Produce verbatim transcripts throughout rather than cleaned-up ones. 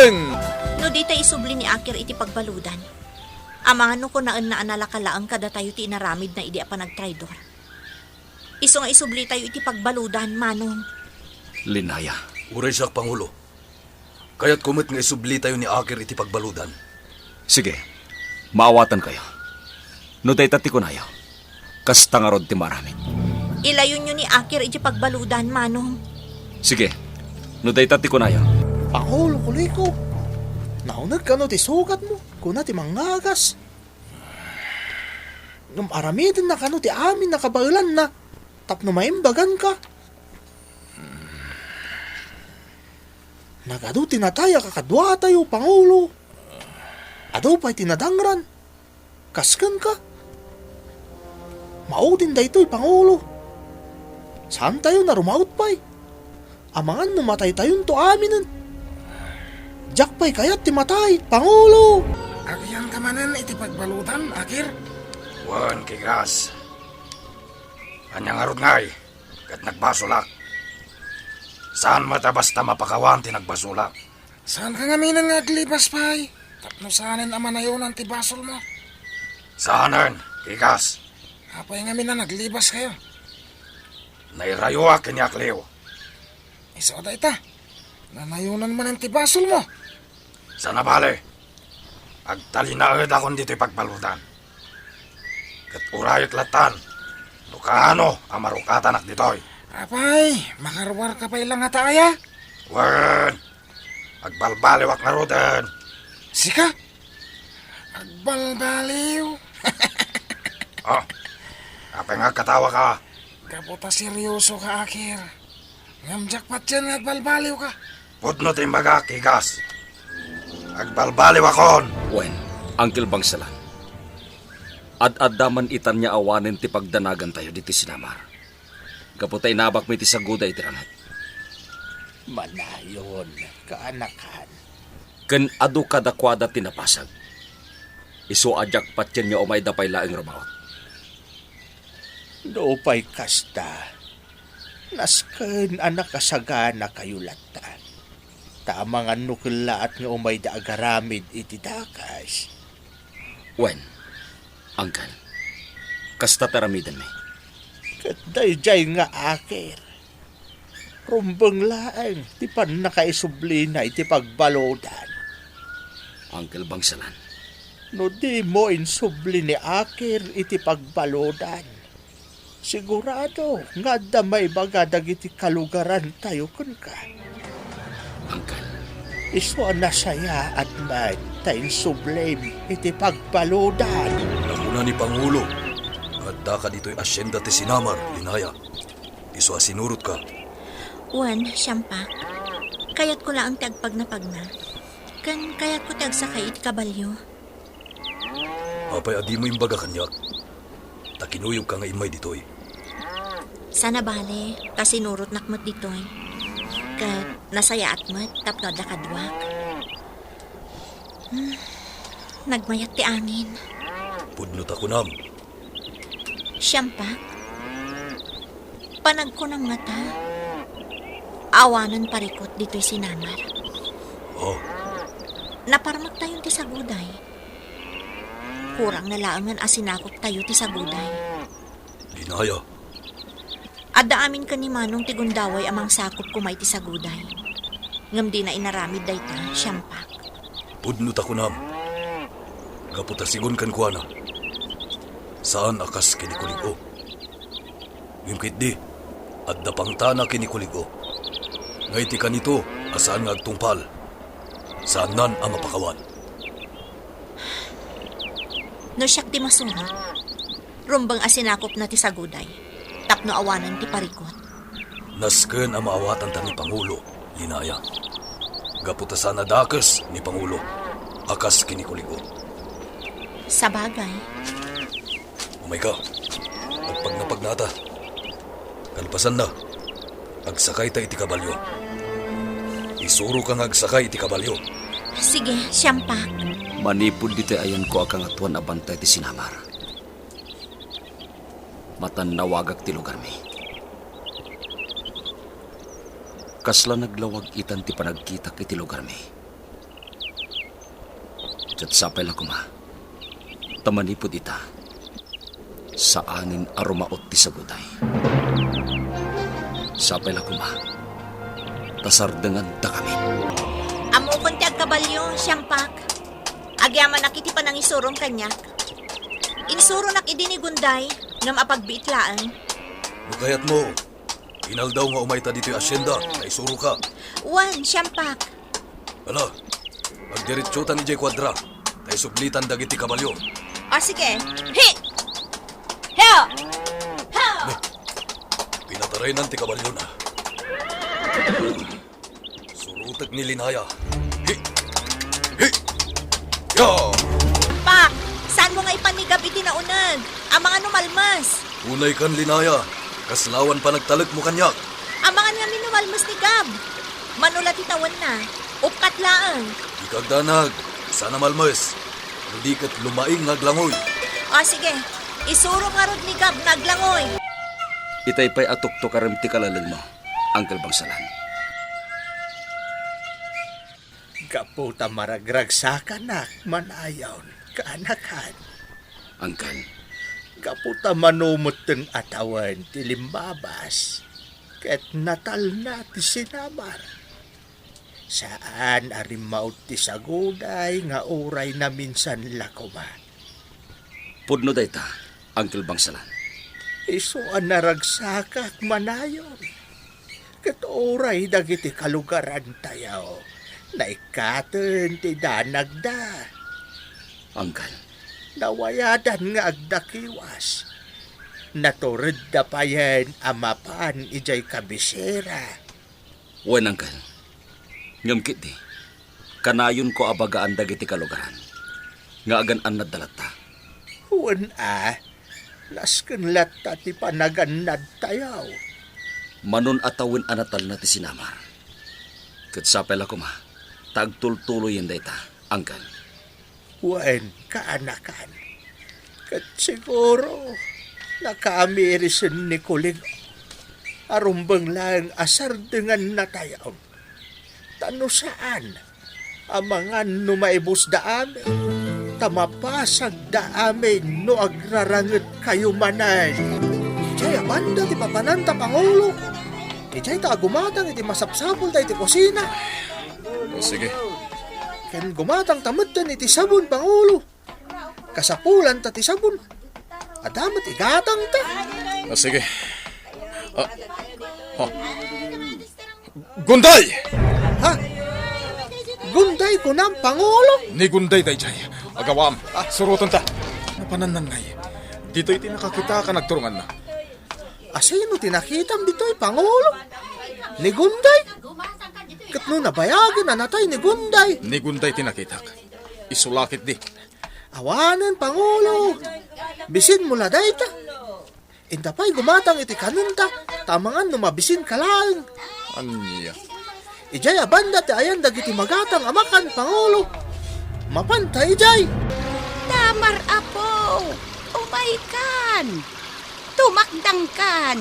No dita isubli ni Akir iti pagbaludan, amangan no kunaenna a nalaka laeng kadatayo ti inaramidna idi a panagtraidor. Isu nga isublitayo iti pagbaludan, Manong. Linaya. Uray siak, Pangulo. Kayatko met nga isublitayo ni Akir iti pagbaludan. Sige, maawatankayo. No dayta ti kunayo, kasta ngarud ti maaramid. Ilayonyo ni Akir iti pagbaludan, Manong. Sige, no dayta ti kunayo. Pangulo Kuliko, nauneg kano ti sugatmo, kuna ti mangngagas. Ngem aramidenna kano ti amin a kabaelanna tapno maimbaganka. Nagadu ti natay a kakaduatayo, Pangulo. Adu pay ti nadangran. Kas kenka. Maudin daytoy, Pangulo. Saantayo a rumaut pay. Amangan no mataytayonto aminen. Diak pay kayat ti matay, Pangulo! Agyanta manen iti pagbaludan, Akir? Wen, Kigas. Ania ngarud ngay, ket nagbasolak. Saan met a basta mapakawan ti nagbasolak. Saanka ngaminen nga aglibas pay, tapno saanen a manayonan ti basolmo? Saanen, Kigas. Apay ngamin a naglebaskayo? Nairayoak ken ni Akliw. Isu a dayta, nanayonan manen ti basolmo. Sana bale, agtalinaedakon ditoy pagbaludan. Ket urayek lattan no kaano a marukatanak ditoy. Apay, makaruarka pay la ngata aya? Wen, agbalbaliwak ngaruden. Sika? Agbalbaliw? Oh, apay nga agkatawaka? Gapu ta seryosoka, Akir. Ngem diak patien nga agbalbaliwka. Pudno ti imbagak, Kigas. Agbalbaliwakon. Wen, Uncle Bangsalan. Ad-adda man itan nga awanen ti pagdanagantayo ditoy sinamar. Gapu ta inabakmi ti saguday iti ranget. Manayon, kaanakan. Ken adu kadakuada ti napasag. Isu a diak patien nga umayda pay laeng rumaut. No pay kasta, nasken a nakasaganakayo latta. Ta amangan no kellaat nga umayda agaramid iti dakes. Wen, Uncle, kasta ti aramidenmi. Ket daydiay nga Akir, rumbeng laeng ti pannakaisublina iti pagbaludan. Uncle Bangsalan. No dimo insubli ni Akir iti pagbaludan, sigurado nga adda maibaga dagiti kalugarantayo kenka. Uncle. Isu a nasayaat met ta insublim iti pagbaludan. Nakuna ni Pangulo nga addaka ditoy asienda ti sinamar, Linaya. Isu a sinurotka. Wen, Siampak. Kayatko laeng ti agpagnapagna. Ken kayatko ti agsakay iti kabalio. Apay a dimo imbaga kaniak? Ta kinuyogka nga immay ditoy. Sana bale, ta sinurotnak met ditoy. Ket nasayaat met tapno adda kaduak. Hmm, nagmayat ti angin. Pudno ta kunam. Siampak, panagkunam ngata, awanen parikut ditoy sinamar. Oh. Naparmaktayon ti saguday. Kurangna laengen a sinakoptayo ti saguday. Linaya. Adda amin ken ni Manong ti gundaway a mangsakop koma iti saguday. Ngem dina inaramid dayta, Siampak. Pudno ta kunam. Gapu ta sigun kenkuana, saan a kas ken ni Kulig-o. Ngem ketdi, adda pangtana ken ni Kulig-o. Nga iti kanito a saan nga agtungpal, saannan a mapakawan. No siak ti masurot, rumbeng a sinakopna ti saguday, tapno awanen ti parikut. Nasken a maawatanta ni Pangulo, Linaya. Gapu ta saan a dakes ni Pangulo a kas ken ni Kulig-o. Sabagay. Umayka. Agpagnapagna ta. Kalpasanna, agsakayta iti kabalio. Isuroka nga agsakay iti kabalio. Sige, Siampak. Manipud ditoy ayanko a Kangatoan a Bantay ti sinamar, matannawagak ti lugarmi. Kasla naglawag itan ti panagkitak iti lugarmi. Ket sapay la koma, ta manipud ita, saanen a rumaot ti saguday. Sapay la koma, ta sardengan dakami. Ammokon ti agkabalio, Siampak. Agyamanak iti panangisurom kaniak. Insuronak idi ni Gunday, ngem apagbiit laeng. No kayatmo, inaldaw nga umayta ditoy asienda, ta isuroka. Wen, Siampak. Ala, agdiretsotan idiay kuadra, ta isublitan dagiti kabalio. O, sige. Hi! Hiya! Ha! Pinataraynan ti kabaliona. Surotek ni Linaya. Hi! Hi! Ya! Pak, saanmo nga ipan ni Gab iti nauneg? Amangan no malmes. Unay kan, Linaya. Kasla awan panagtalekmo kaniak. Amangan ngamin no malmes ni Gab. Mano la ti tawenna. Uppat laeng. Dika agdanag. Saan a malmes. No di ket lumaing nga aglangoy. O, sige. Isurom ngarud ni Gab nga aglangoy. Itay pay a tuktukarem ti kalalengmo, Uncle Bangsalan. Gapu ta maragragsakanak, manayon, kaanakan. Uncle. Gapu ta mano metten a tawen ti limmabas, ket natalna ti sinamar. Saan a rimmaut ti saguday nga uray naminsan la koma. Pudno dayta, Uncle Bangsalan. Isu a naragsakak, manayon. Ket uray dagiti kalugarantayo, naikkaten ti danagda. Uncle. Nawayadan nga agdakiwas. Naturedda payen a mapan idiay kabisera. Wen, Uncle. Ngem ketdi, kanayonko a bagaan dagiti kalugaran nga agan-annadda latta. Wen a, nasken latta ti panagannadtayo. Manon a tawen a natalna ti sinamar. Ket sapay la koma, ta agtultuloyen dayta, Uncle. Wen, kaanakan. Ket siguro, nakaamirisenni kuling a rumbeng laeng a sardengannatayo. Ta no saan, amangan no maibusda amin, ta mapasagda amin no agrarangitkayo manen. Idiay a banda ti papananta, Pangulo. Idiay ta agumatang iti masapsapulta iti kusina. O, sige. Ken gumatangta metten iti sabon, Pangulo. Kasapulanta ti sabon. Adda met igatangta. Ah, sige. Ah, ha. Gunday! Ha? Gunday kunam, Pangulo? Ni Gunday daydiay. Agawam. Ah, surotenta. Napanannanay. Ditoy ti nakakita ka nagturunganna. Asino ti nakitam ditoy, Pangulo? Ni Gunday? Ket no nabayagen a natay ni Gunday? Ni Gunday ti nakitak. Isu la ketdi. Awanen, Pangulo. Bisinmo la dayta. Inta pay gumatang iti kanenta, ta amangan no mabisinka laeng. Ania? Idiay a banda ti ayan dagiti magatang a makan, Pangulo. Mapanta idiay. Tamar, Apo, umaykan. Tumakdangkan.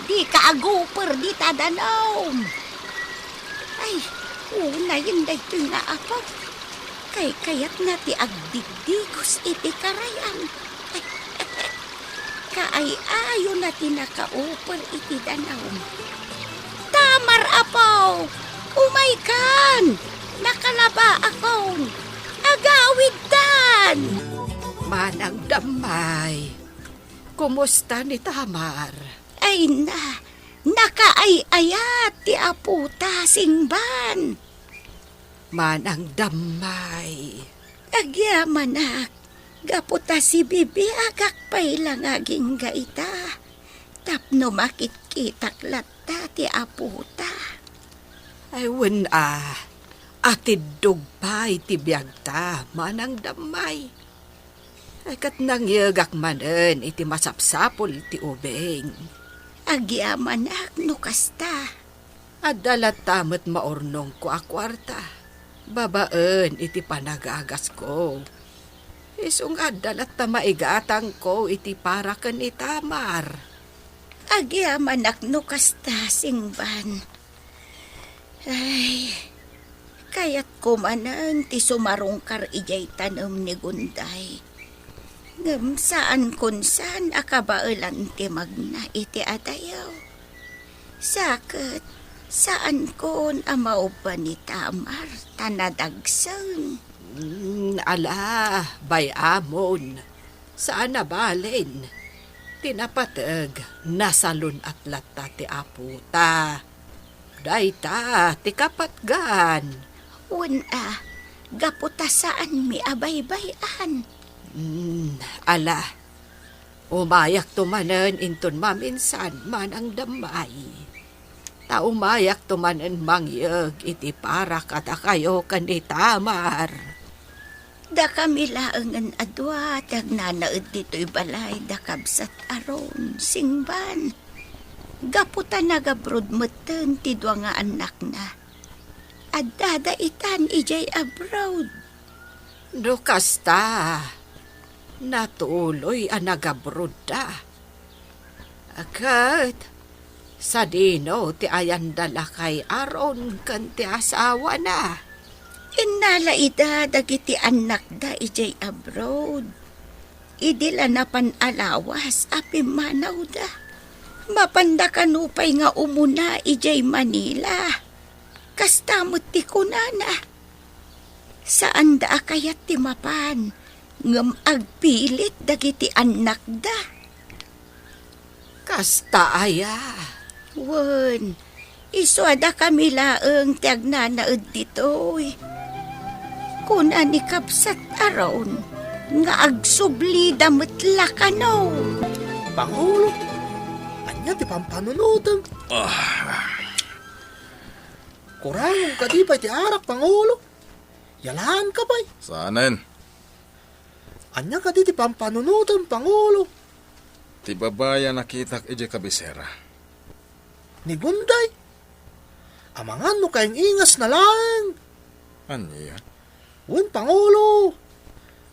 Dika aguper dita danum. Ay, unayen daytoy nga apo. Kaykayatna ti agdigdigos iti karayan. Kaay-ayona ti nakauper iti danum. Tamar, Apo! Umaykan! Nakalabaakon! Agawidtan! Manang Dammay, kumusta ni Tamar? Ay na, nakaay-ayat ti apota, Singban. Manang Dammay. Agyamanak, gapu ta sibibiagak pay la nga agingga ita, tapno makitkitak latta ti apota. Ay, wen a, atiddog pay ti biagta, Manang Dammay. Ay, ket nangyegak manen iti masapsapul ti ubing. Agyamanak no kasta. Adda latta met maurnongko a kuarta, babaen iti panagagasko. Isu nga adda latta maigatangko iti para ken ni Tamar. Agyamanak no kasta, Singban. Ay, Kayatko manen ti sumarungkar idiay tanem ni Gunday. Ngem saankon san a kabaelan ti magna iti adayo. Sa ket, saankon a maubba ni Tamar ta nadagsen. Mm, ala, bay-amon, saan a balin. Ti napateg, nasalun-at latta ti apota. Dayta ti kapatgan. Wen a, gapu ta saanmi a baybay-an. Mm, ala, umayakto manen inton maminsan manang dammay. Ta umayakto manen mangyeg iti para kadakayo ken ni Tamar. Dakami laengen a dua ti agnanaed ditoy balay da kabsat Aaron, singban. Gapu ta nagabrod metten ti dua nga annakna. Addada itan idiay abroad. No kasta, natuloy a nagabrodda. Ket sadino ti ayanda lakay Aaron ken ti asawana? Innala ida dagiti annakda idiay abroad. Idi la napan a lawas a pimmanawda, mapanda kano pay nga umuna idiay Manila. Kasta met ti kunana. Saanda a kayat ti mapan, ngem agpilit dagiti annakda. Kasta aya? Wen, isu a dakami laeng ti agnanaed ditoy. Kuna ni kabsat Aaron nga agsublida met la kano. Pangulo, ania ti pampanunotem? Ah. Kurangom kadi pay ti arak, Pangulo? Yalanka pay. Saanen? Ania kadi ti pampanunotem, Pangulo? Ti babai a nakitak idiay kabisera. Ni Gunday? Amangan no kaing-ingasna laeng. Ania? Wen, Pangulo.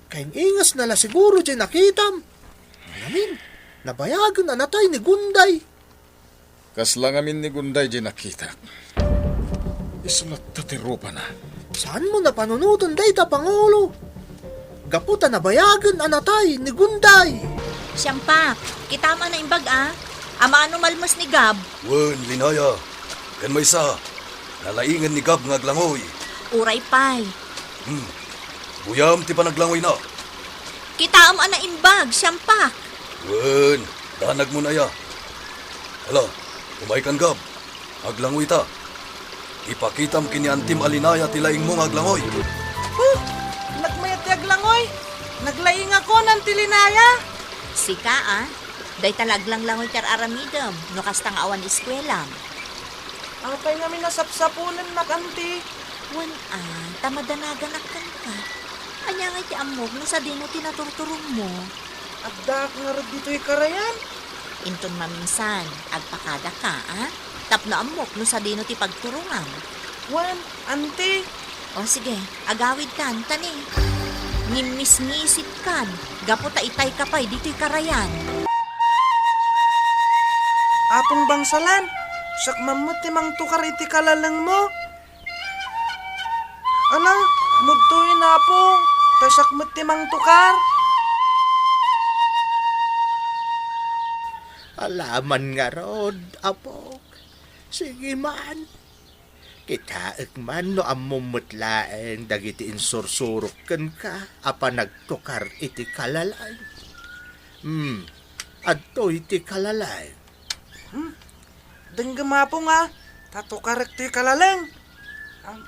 Kaing-ingasna la siguro diay nakitam. Ngamin, nabayagen a natay ni Gunday. Kasla ngamin ni Gunday diay nakitak. Isu latta ti rupana. Saanmo a panunoten dayta, Pangulo? Gapu ta nabayagen a natay ni Gunday. Siampak, kitaem a naimbag a. Amangan no malmes ni Gab. Wen, Linaya. Ken maysa, nalaingen ni Gab nga aglangoy. Uray pay. Hmm. Buyam ti panaglangoyna. Kitaem a naimbag, Siampak. Wen, danagmon aya. Hala, umaykan, Gab. Aglangoyta. Ipakitam ken ni Antim a Linaya ti laingmo nga aglangoy. Huh! Nagmayat ti aglangoy. Naglaingakon, Anti Linaya. Sika, a? Dayta la aglanglangoy ti ar-aramidem, no kasta nga awan eskuelam. Apay ngamin a sapsaponennak, Anti? Wen a, ta madanaganak kenka. Ania ngay ti ammok no sadino ti naturturongmo? Addaak ngarud ditoy karayan. Inton maminsan, agpakadaka, a? Tapno ammok no sadino ti pagturongam. Wen, Anti. O sige, agawidkan, ta ni, ngimmisngisitkan, gapu ta itayka pay ditoy karayan. Apong Bangsalan, siak man met ti mangtukar iti kalalengmo. Ala, mudtoyen, Apong, ta siak met ti mangtukar. Ala man ngarud, Apok. Sige man. Kitaek man no ammom met laeng dagiti insursurok kenka a panagtukar iti kalaleng. Hmm, adtoy ti kalaleng. Hmm, denggem, Apong, a, ta tukarek toy kalaleng. Am-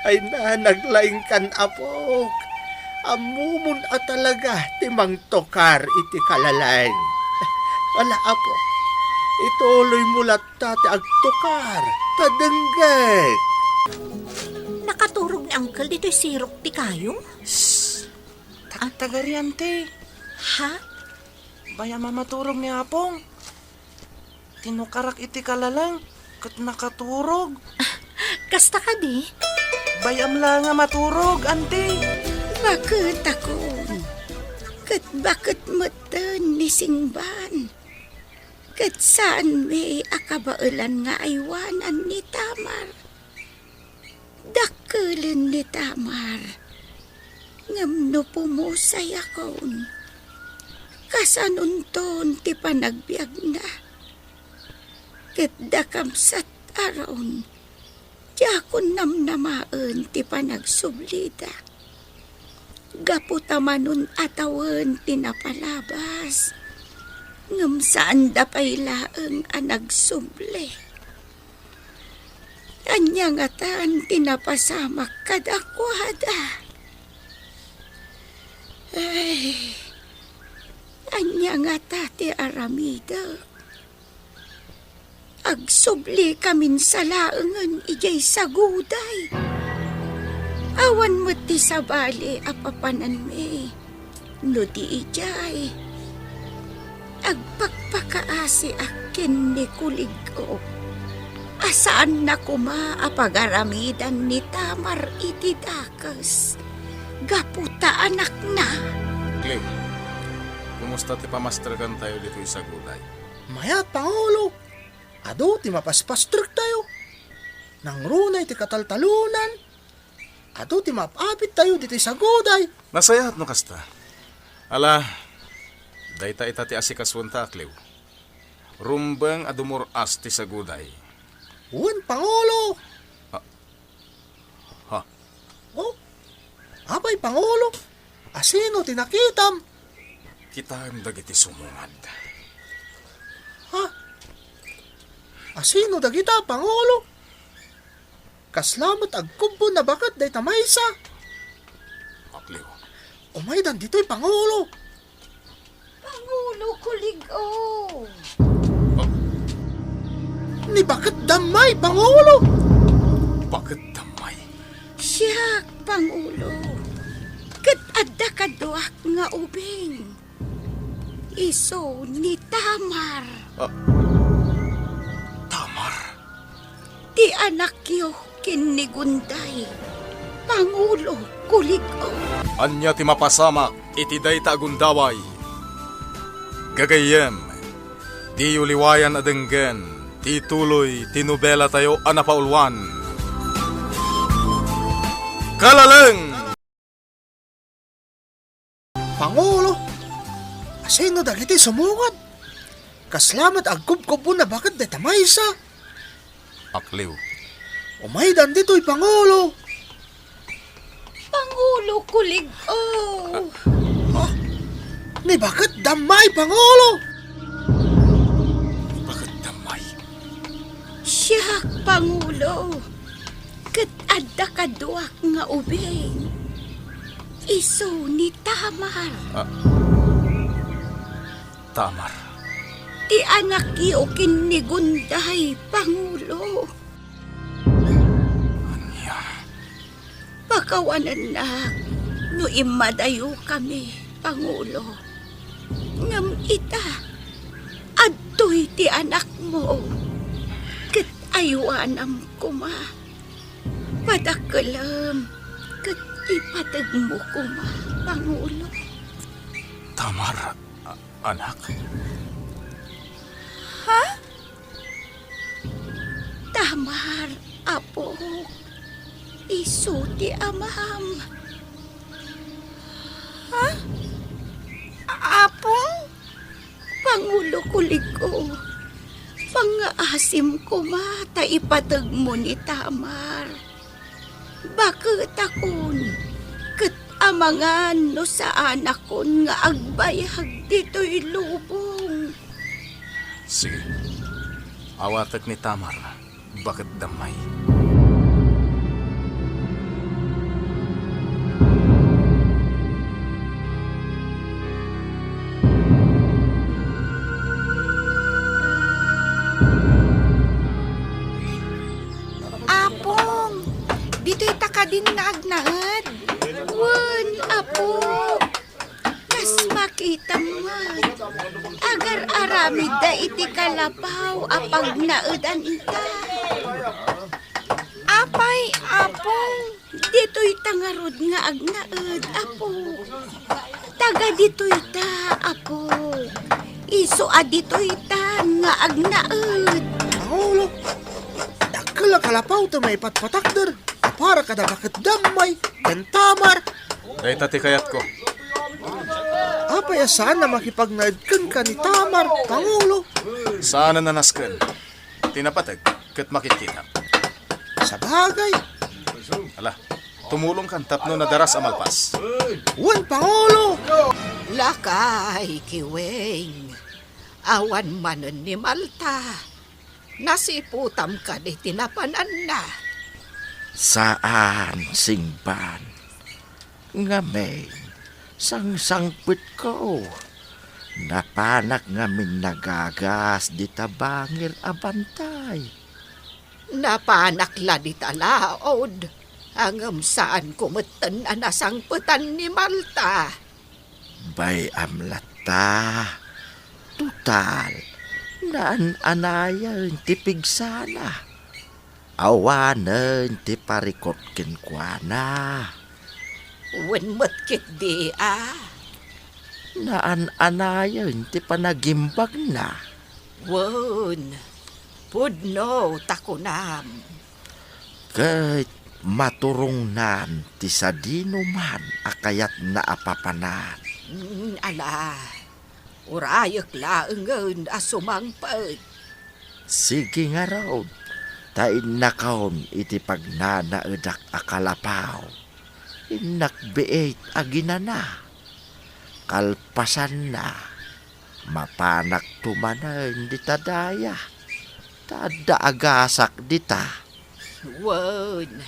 Ay na, naglaingkan, Apok. Ammomon a talaga ti mangtukar iti kalaleng. Ala, Apo, ituloymo latta ti agtukar, ta denggek. Nakaturog ni Uncle ditoy sirok ti kayo? Shh! Tagtagarian ti. Ha? Bay-am a maturog ni Apong. Tinukarak iti kalaleng, ket nakaturog. Kasta kadi? Bay-am la nga maturog, Anti. Baket, Akong. Ket baket metten ni Singban. Ket saanmi a kabaelan nga aywanan ni Tamar. Dakkelen ni Tamar. Ngem no pumusayakon, kasanonton ti panagbiagna. Ket da kabsat Aaron, diakon namnamaen ti panagsublida. Gapu ta manon a tawen ti napalabas, ngem saanda pay laeng a nagsubli. Ania ngatan ti napasamak kadakuada? Ay, ania ngata ti aramidek? Agsubli kamin sa laengen idiay saguday. Awan met ti sabali a papananmi. No di idiay, agpakpakaasiak ken ni Kulig-o a saanna koma a pagaramidan ni Tamar iti dakes gapu ta anakna. Cleo, kumusta ti pamastrekantayo ditoy saguday? Mayat, Pangulo. Adu ti mapaspastrektayo. Nangruna iti kataltalonan. Adu ti maap-apittayo ditoy saguday. Nasayaat no kasta. Ala, dayta ita ti asikasuenta, Cleo. Rumbeng a dumur-as ti saguday. Wen, Pangulo. Ah, Ha? Oh, apay, Pangulo? Asino ti nakitam? Kitaem dagiti sumungad. Ha? Asino dagita, Pangulo? Kasla met agkubbon a baket dayta maysa. Akleo. Umaydan ditoy, Pangulo. Pangulo, Kulig-o. Ah. Ni baket dammay, Pangulo. Baket dammay? Siak, Pangulo. Ket adda kaduak nga ubing. Isu ni Tamar. Ah. Tamar? Ti anakyo ken ni Gunday, Pangulo, Kulig-o. Ania ti mapasamak iti dayta a gundaway? Gagayyem, diyo liwayan a denggen ti ituloy ti nobelatayo a napauluan. Kalaleng! Pangulo, asino dagiti sumungad? Kasla met agkubkubbon a baket dayta maysa. Akleo. Umaydan ditoy, Pangulo. Pangulo, Kulig-o. Ah, ni baket dammay, Pangulo. Ni baket dammay? Siak, Pangulo. Ket adda kaduak nga ubing. Isu ni Tamar. Ah, Tamar. Ti anakyo ken ni Gunday, Pangulo. Ania? Pakawanennak no immadayokami, Pangulo. Ngem ita, adtoy ti anakmo, ket aywanam koma. Padakkelem ket ipategmo koma, Pangulo. Tamar, a-, anak. Ha? Tamar, apok, isu ti amam. Ha? Apong? Pangulo, Kulig-o, pangngaasim koma ta ipategmo ni Tamar. Baketakon, ket amangan no saanakon nga agbayag ditoy lubong. Sige. Awatek ni Tamar, baket dammay. Apong, ditoy ta kadin nga agnaed? Wen, Apo. Kas makitam met, agar-aramidda iti kalapaw a pagnaedanta. Apay, Apong? Ditoy ta ngarud nga agnaed, Apo. Taga ditoy ta, Apo. Isu a ditoy tan nga agnaed. Pangulo, dakkel a kalapaw ti maipatpatakder a para kada Baket Dammay ken Tamar. Dayta ti kayatko. Apay a saan a makipagnaed kenka ni Tamar, Pangulo? Saan a nasken. Ti napateg ket makitkitak. Sabagay. Ala, tumulongkan tapno nadaras a malpas. Wen, Pangulo! Lakay, Kiweng. Awan manen ni Malta. Nasiputam kadi ti napananna? Saan, Singban. Ngamin, sangsangpetko. Napanak ngamin nagagas dita bangir a bantay. Napanak la dita laod, ngem saanko metten a nasangpetan ni Malta. Bay-am latta. Total, naan-anayen ti pigsana. Awanen ti parikut kenkuana. Wen met ketdi a. Naan-anayen ti panagimbagna. Wen, pudno ta kunam. Ket maturongnan ti sadinoman a kayatna a papanan. Mm, ala, urayek laengen a sumangpet. Sige ngarud, ta innakon iti pagnanaedak a kalapaw. Innak biit a ginana. Kalpasanna, mapanakto manen dita daya, ta adda agasak dita. Wen,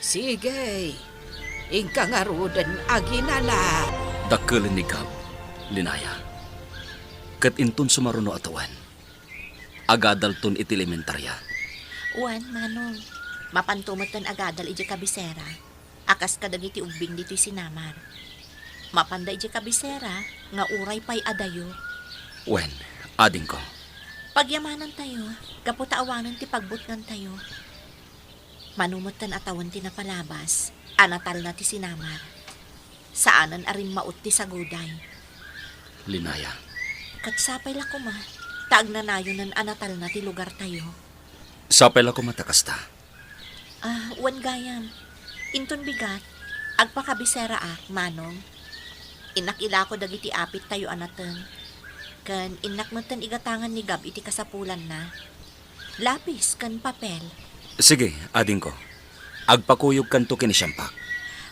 sige, inka ngaruden a ginana. Dakkelen ni Gab, Linaya. Ket inton sumaruno a tawen, agadalton iti elementaria. Wen, Manong, mapanto metten agadal idiay kabisera. A kas kadagiti ubbing ditoy sinamar. Mapanda idiay kabisera nga uray pay adayo. Wen, adingko. Pagyamanantayo, gapu ta awanen ti pagbutngantayo. Mano metten a tawen ti napalabas, a natalna ti sinamar. Saanen a rimmaut ti saguday. Linaya. Ket sapay la koma, ta agnanayonen a natalna ti lugartayo. Sapay la koma ta kasta. Ah, wen gayam. Inton bigat, agpakabiseraak, Manong. Innak ilako dagiti apittayo a nateng. Ken innak metten igatangan ni Gab iti kasapulanna. Lapis ken papel. Sige, adingko. Agpakuyogkanto ken ni Siampak.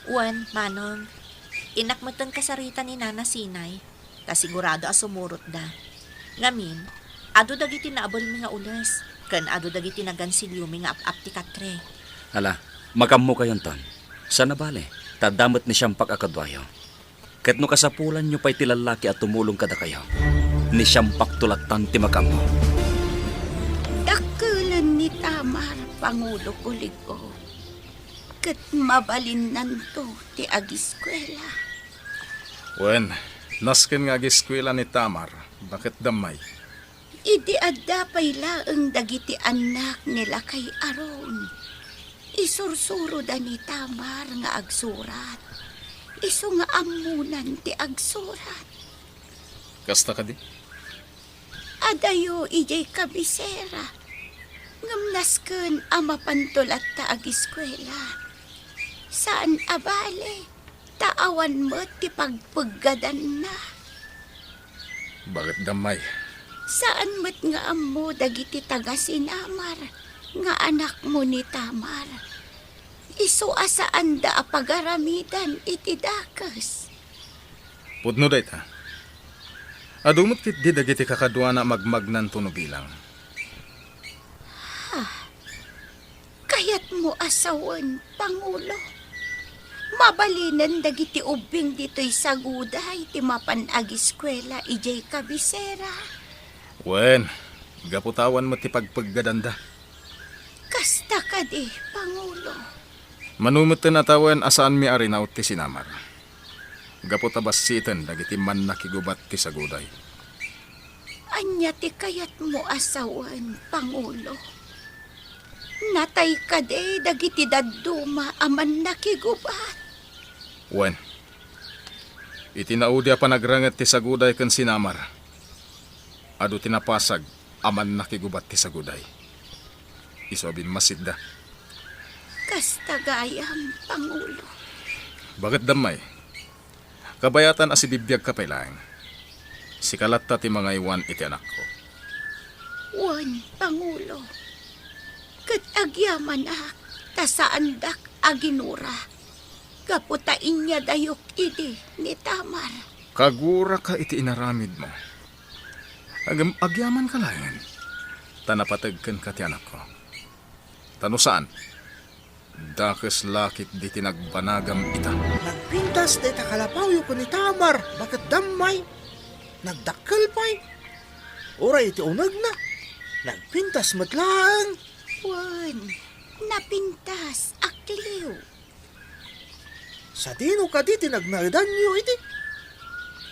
Wen, Manong. Innak metten kasarita ni Nana Sinay. Ta sigurado a sumurotda. Ngamin, adu dagiti naabelmi nga ules, ken adu dagiti nagansiliomi nga ap-ap ti katre. Ala, makammokayonton. Saan a bale, ta adda met ni Siampak a kaduayo. Ket no kasapulanyo pay ti lallaki a tumulong kadakayo, ni Siampakto lattan ti makaammo. Dakkelen ni Tamar, Pangulo Kuligo, ket mabalinnanto ti agiskuela. Wen, nasken nga agiskuela ni Tamar, Baket Dammay. Idi adda pay laeng dagiti annak ni lakay Aaron, isursuroda ni Tamar nga agsurat, isu nga ammonan ti agsurat. Kasta kadi? Adayo idiay kabisera, ngem nasken a mapanto latta agiskuela. Saan a bale, ta awan met ti pagpeggadanna. Baket Dammay. Saan met nga ammo dagiti taga-sinamar nga anakmo ni Tamar. Isu a saanda a pagaramidan iti dakes. Pudno dayta. Adu met ketdi dagiti kakaduana a magmagnanto no bilang. Ha? Kayatmo a sawen, Pangulo? Mabalinen dagiti ubbing ditoy saguday ti mapan agiskuela idiay kabisera. Wen, gapu ta awan met ti pagpeggadanda. Kasta kadi, Pangulo. Mano metten a tawen a saanmi a rinaut ti sinamar. Gapu ta bassiten dagiti mannakigubat ti saguday. Ania ti kayatmo a sawen, Pangulo? Natay kadi dagiti dadduma a mannakigubat? Wen, iti naudi a panagranget ti saguday ken sinamar, Adu ti napasag a mannakigubat ti saguday. Isu a bimmasitda. Kasta gayam, Pangulo. Baket dammay. Kabayatan a sibibiagka pay laeng. Sika latta ti mangaywan iti anakko. Wen, Pangulo. Ket agyamanak ta saandak a ginura gapu ta inyadayok idi ni Tamar. Kaguraka iti inaramidmo. Agem-, agyamanka laeng, ta napateg kenka ti anakko. Ta no saan, dakes la ketdi ti nagbanagam ita. Nagpintas dayta kalapawyo ken ni Tamar, baket dammay. Nagdakkel pay. Uray iti unegna, nagpintas met laeng. Wen, napintas, a Cleo. Sadino kadi ti nagnaedanyo idi?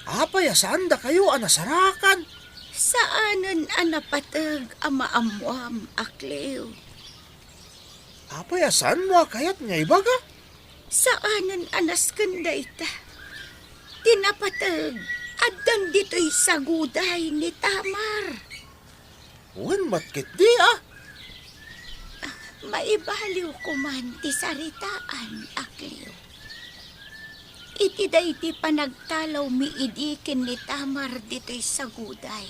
Apay a saandakayo a nasarakan? Saanen a napateg a maammoam, a Cleo. Apay a saanmo a kayat nga ibaga? Saanen a nasken dayta. Ti napateg, addan ditoy saguday ni Tamar. Wen met ketdi a. Maibaliwko man ti saritaan, a Cleo. Iti daydi panagtalawmi idi ken ni Tamar ditoy saguday,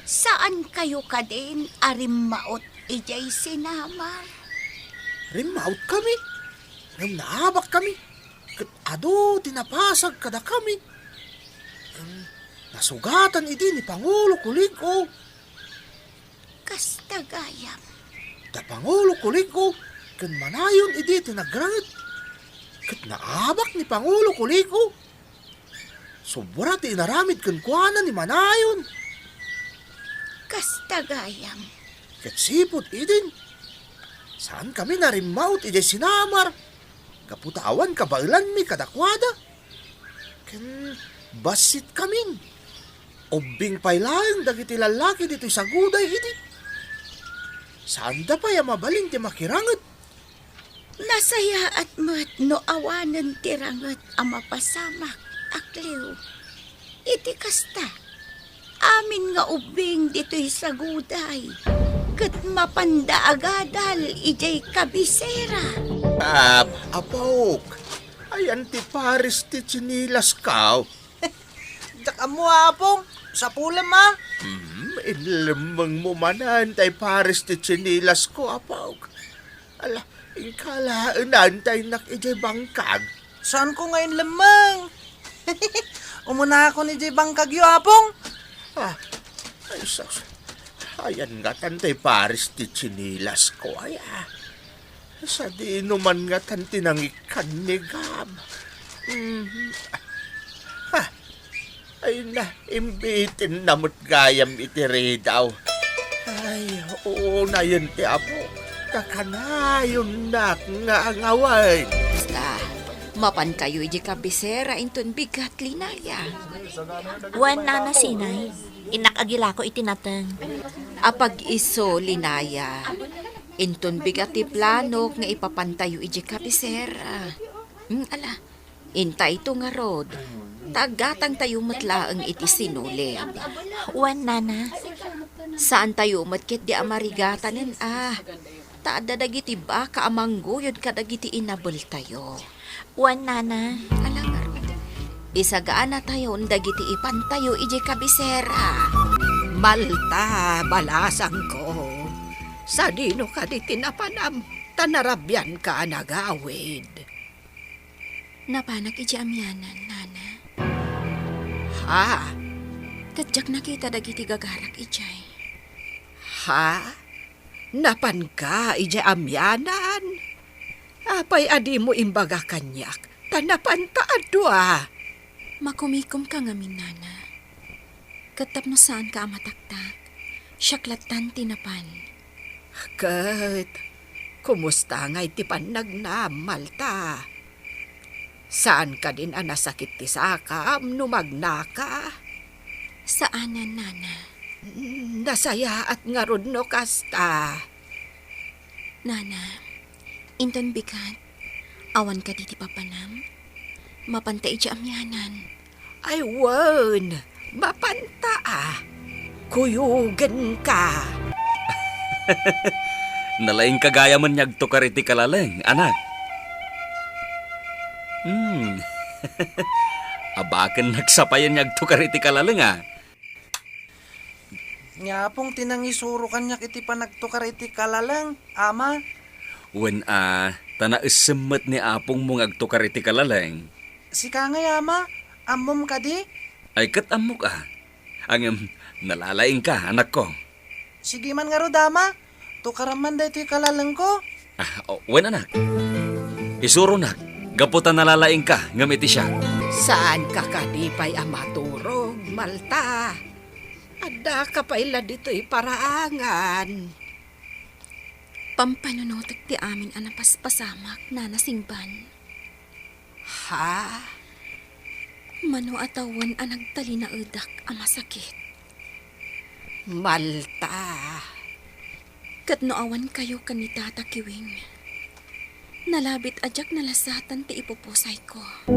saankayo kadin a rimmaut idiay sinamar? Rimmaut kami, ngem naabak kami, ket adu ti napasag kadakami. Ngem nasugatan idi ni Pangulo Kulig-o. Kasta gayam. Da Pangulo Kulig-o ken Manayon idi ti nagranget. Ket naabak ni Pangulo Kulig-o. Sobra ti inaramid kenkuana ni Manayon. Kasta gayam. Ket sipud idin, saankami narimmaut idiay sinamar, gapu ta awan kabaelanmi kadakuada. Ken bassitkamin. Ubbing pay laeng dagiti lallaki ditoy saguday idi. Saanda pay a mabalin ti makiranget. Nasayaat met no awanen ti ranget a mapasamak, a Cleo. Iti kasta, amin nga ubbing ditoy saguday, ket mapanda agadal idiay kabisera. Ah, apok, ayan ti pares ti tsinilasko. Diak ammo, Apong. Sapulem, a. Hmm, inlemmengmo manen tay pares ti tsinilasko, apok. Ala, inka laeng tay innak idiay bangkag. Saanko nga inlemmeng. Umunakon idiay bangkagyo, Apong. Ah, ay, sus. Ayan ngatan tay pares ti tsinilasko, ay, a. Sadino man ngatan ti nangikkan ni Gab. Mhm. Ah, ay na, imbitenna met gayam iti ridaw. Ay, unayen ti Apo, ta kanayonnak nga angaway. Basta, mapankayo idiay kabisera inton bigat, Linaya. Wen, Nana Sinay, innak agilako iti nateng. Apag-isu, Linaya. Inton bigat ti planok nga ipapantayo idiay kabisera. Mm, ala, intayto ngarud, ta aggatangtayo met laeng iti sinulid. Wen, Nana. Saantayo met ketdi a marigatanen, a, ta adda dagiti baka a mangguyod kadagiti inabeltayo. Wen, Nana. Ala ngarud, isagaanatayon dagiti ipantayo idiay kabisera. Malta, balasangko. Sadino kadi ti napanam, ta narabianka a nagawid? Napanak idiay Amianan, Nana. Ha? Ket diak nakita dagiti gagarak idiay. Ha? Napanka idiay Amianan? Apay a dimo imbaga kaniak, ta napanta a dua? Makumikomka ngamin, Nana. Ket tapno saanka a mataktak, siak lattan ti napan. Ket, kumusta ngay ti pannagnam, Malta? Saan kadin a nasakit ti sakam no magnaka? Saanen, Nana. Mm, nasayaat ngarud no kasta. Nana, inton bigat, awan kadi ti papanam? Mapanta idiay Amianan. Ay wen, mapanta a. kuyogenka. Nalaingka gayamen nga agtukar iti kalaleng, anak. Hmm. Abaken nagsapayen nga agtukar iti kalaleng, a. Ni Apong ti nangisuro kaniak iti panagtukar iti kalaleng, Ama. Wen a, ta naessem met ni apongmo nga agtukar iti kalaleng. Sika ngay, Ama, ammom kadi? Ay, ket ammok a. Ngem, nalalaingka, anakko. Sige man ngarud, Ama. Tukaram man daytoy kalalengko. Ah, o, wen, anak. Isuronak, gapu ta nalalaingka, ngem iti siak. Saanka kadi pay a maturog, Malta? Addaka pay la ditoy paraangan. Pampanunotek ti amin a napaspasamak, Nana Singban. Ha? Mano a tawen a nagtalinaedak a masakit? Malta. Ket no awan kayo ken ni Tata Kiwing, nalabit a diak nalasatan ti ipupusayko.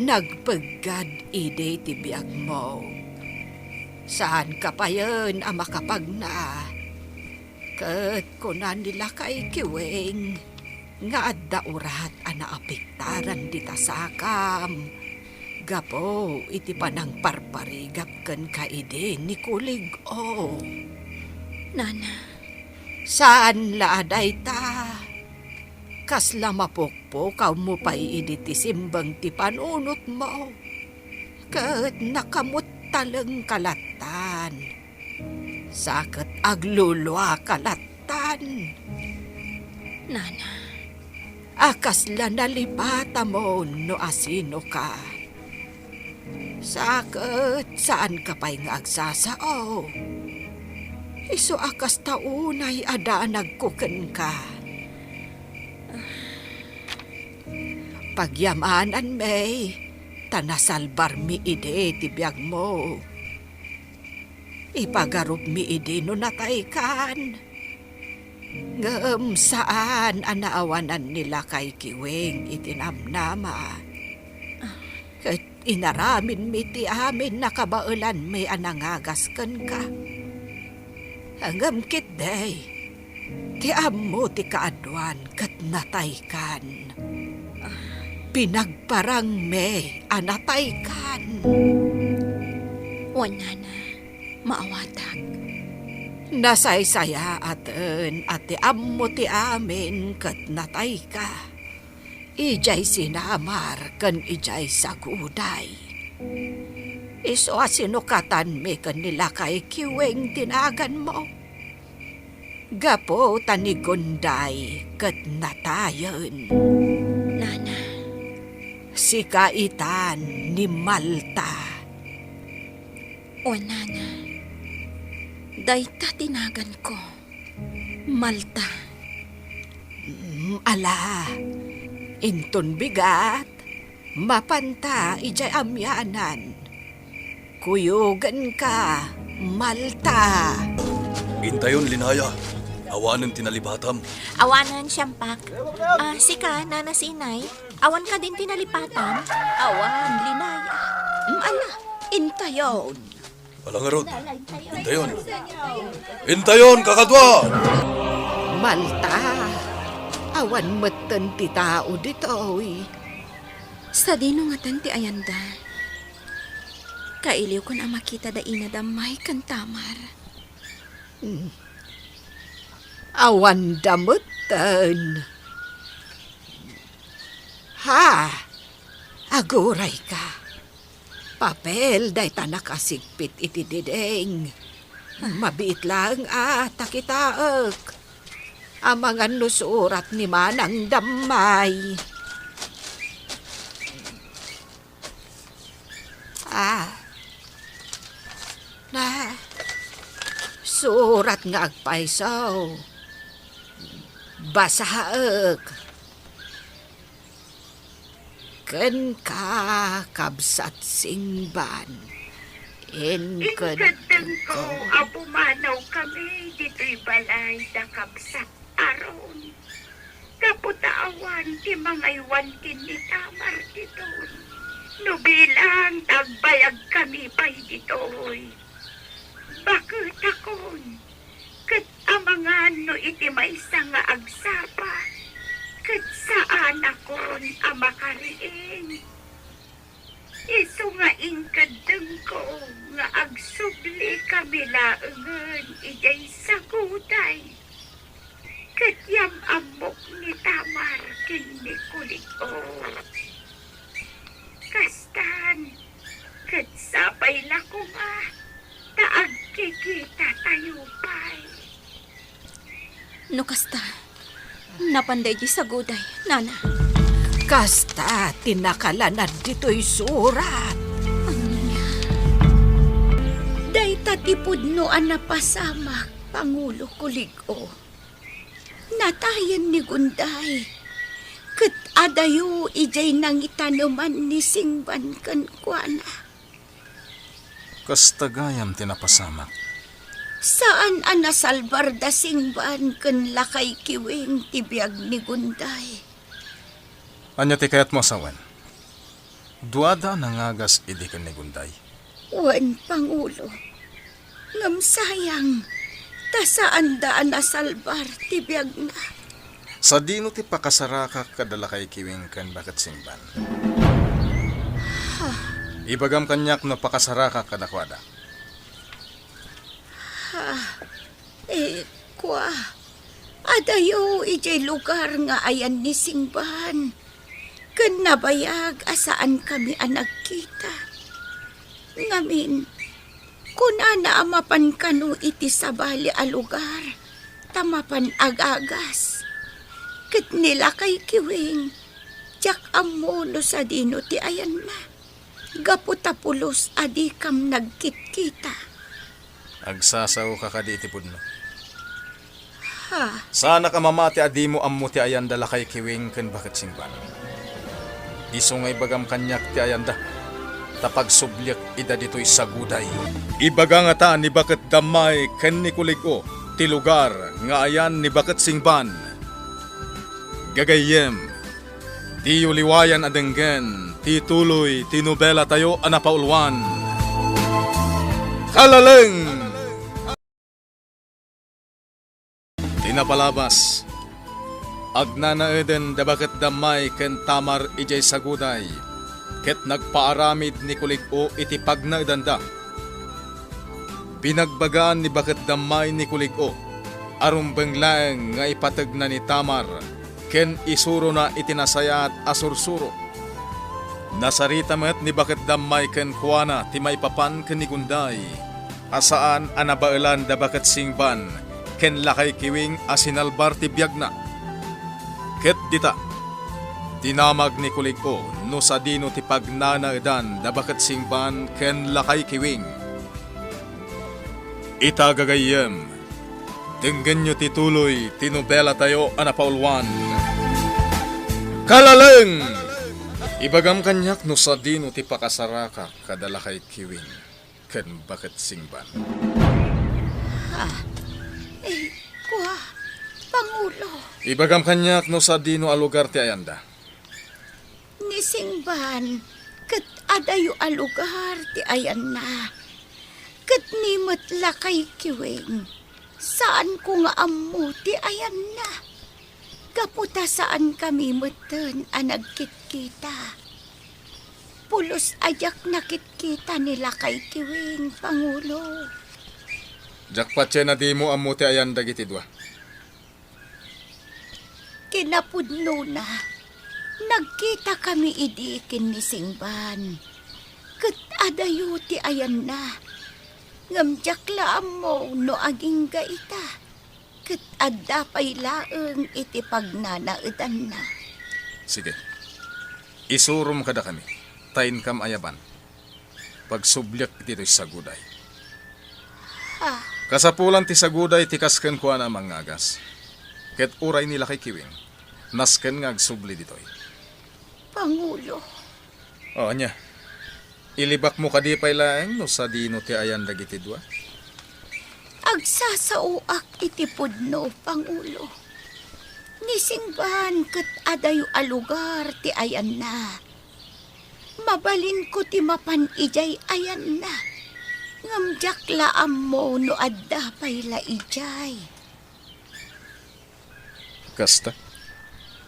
Nagpeggad idi ti biagmo. Saanka payen a makapagna. Ket kuna ni Lakay Kiwing nga adda urat a naapektaran dita sakam gapu iti panangparparigap kenka idi ni Kulig-o. Nana. Saan la a dayta. Kasla mapukpukawmo pay idi ti simbeng ti panunotmo. Ket nakamuttalengka lattan. Sa ket agluluaka lattan. Nana. A kasla nalipatamon no asinoka. Sa ket saanka pay nga agsasao. Isu a kasta unay a danagko kenka. Pagyamananmi, ta nasalbarmi idi ti biagmo. Ipagarupmi idi no nataykan. Ngem saan a naawanan ni Lakay Kiwing iti namnama. Ket inaraminmi ti amin a kabaelanmi a nangagas kenka. Ngem ketdi, ti ammo ti kaaduan ket nataykan. Pinagparangmi a nataykan. Wen, Nana, maawatak. Nasaysayaaten a ti ammo ti amin ket natayka. Idiay sinamar ken idiay saguday. Isu a sinukatanmi ken ni Lakay Kiwing ti naganmo. Gapu ta ni Gunday ket natayen. Nana. Sika itan ni Malta. O, Nana. Dayta ti naganko. Malta. Mm, ala. Inton bigat, mapanta idiay amianan. Kuyogenka, Malta. Intayon, Linaya. Awanen ti nalipatam. Awanen, Siampak. Ah, sika, Nana Sinay. Awan kadin ti nalipatam? Awan, Linaya. Mm, ala, intayon. Ala ngarud. Intayon. Intayon, kakadua! Malta, awan metten ti tao ditoy. Sadino ngaten ti ayanda? Kailiwkon a makita da Ina Damay ken Tamar. Hmm. Awanda metten. Ha? Agurayka. Papel dayta nakasigpit iti diding. Mabiit laeng a ta kitaek. Amangan no surat ni Manang Damay. Ah. Na, surat nga agpayso. Basaek. Kenka, Kabsat Singban. Inkeddengko a pumanawkami ditoy balay da Kabsat Aaron. Gapu ta awan ti mangaywan ken ni Tamar ditoy. No bilang ta agbayagkami pay ditoy. Baketakon, ket amangan no iti maysa nga agsapa, ket saanakon a makariing. Isu nga inkeddengko nga agsubli kami laengen idiay saguday, ket yam-ammok ni Tamar ken ni Kulig-o. Kastan, ket sapay la koma ta agkikitatayo pay. No kasta, napanda idiay saguday, nana. Kasta ti nakalanad ditoy surat. Dayta ti pudno a napasamak, Pangulo Kulig-o. Natayen ni Gunday, ket adayo idiay nangitaneman ni Singban kenkuana. Kasta gayam ti napasamak. Saan a nasalbar da Singban ken Lakay Kiwing ti biag ni Gunday. Ania ti kayatmo a sawen? Duada a nangagas idi ken ni Gunday. Wen, Pangulo. Ngem sayang, ta saanda a nasalbar ti biagna. Sadino ti pakasarakak kada Lakay Kiwing ken Baket Singban? Ha? Ibagam kaniak no pakasarakak kadakuada. Ha? Eh, kua, adayo idiay lugar nga ayan ni Singban, ken nabayag a saankami a nagkita. Ngamin, kunana a mapan kano iti sabali a lugar, ta mapan agagas. Ket ni Lakay Kiwing, diak ammo no sadino ti ayanna, gapu ta pulos a dikam nagkitkita. Agsasaoka kadi iti pudno? Ha? Saanak a mamati a dimo ammo ti ayan da Lakay Kiwing ken Baket Singban. Isu nga ibagam kaniak ti ayanda, ta pagsubliak ida ditoy saguday. Ibaga ngata ni Baket Dammay ken ni Kulig-o ti lugar nga ayan ni Baket Singban. Gagayyem, diyo liwayan a denggen ti tuloy ti nobelatayo a napauluan, Kalaleng! Ti napalabas, agnanaeden da Baket Dammay ken Tamar idiay saguday, ket nagpaaramid ni Kulig-o iti pagnaedanda. Pinagbagaan ni Baket Dammay ni Kulig-o a rumbeng laeng nga ipategna ni Tamar ken isurona iti nasayaat a sursuro. Nasarita met ni Baket Dammay kenkuana ti maipapan ken ni Gunday a saan a nabaelan da Baket Singban ken Lakay Kiwing a sinalbar ti biagna. Ket dita, dinamag ni Kulig-o no sadino ti pagnanaedan da Baket Singban ken Lakay Kiwing. Ita gagayyem, denggenyo ti tuloy ti nobelatayo a napauluan, Kalaleng! Ibagam kaniak no sadino ti pakasarakak kada Lakay Kiwing ken Baket Singban. Ha? Eh, kua, Pangulo. Ibagam kaniak no sadino a lugar ti ayanda. Ni Singban, ket adayo a lugar ti ayanna. Ket ni met Lakay Kiwing, saanko nga ammo ti ayanna. Gapu ta saankami metten a nagkitkita. Pulos a diak nakitkita ni Lakay Kiwing, Pangulo. Diak patien a dimo ammo ti ayan dagiti dua. Kinapudnona, nagkitakami idi ken ni Singban. Ket adayo ti ayanna. Ngem diak la ammo no agingga ita. Ket adda pay laeng iti pagnanaedanna. Sige. Isurom kadakami, ta inkam ayaban. Pagsubliak ditoy saguday. Ha? Kasapulan ti saguday ti kas kenkuana a mangagas. Ket uray ni Lakay Kiwing, nasken nga agsubli ditoy. Pangulo. O, ania? Ilibakmo kadi pay laeng no sadino ti ayan dagiti dua? Agsasaoak iti pudno, Pangulo. Ni Singban ket adayo a lugar ti ayanna. Mabalinko ti mapan idiay ayanna. Ngem diak la ammo no adda pay la idiay. Kasta?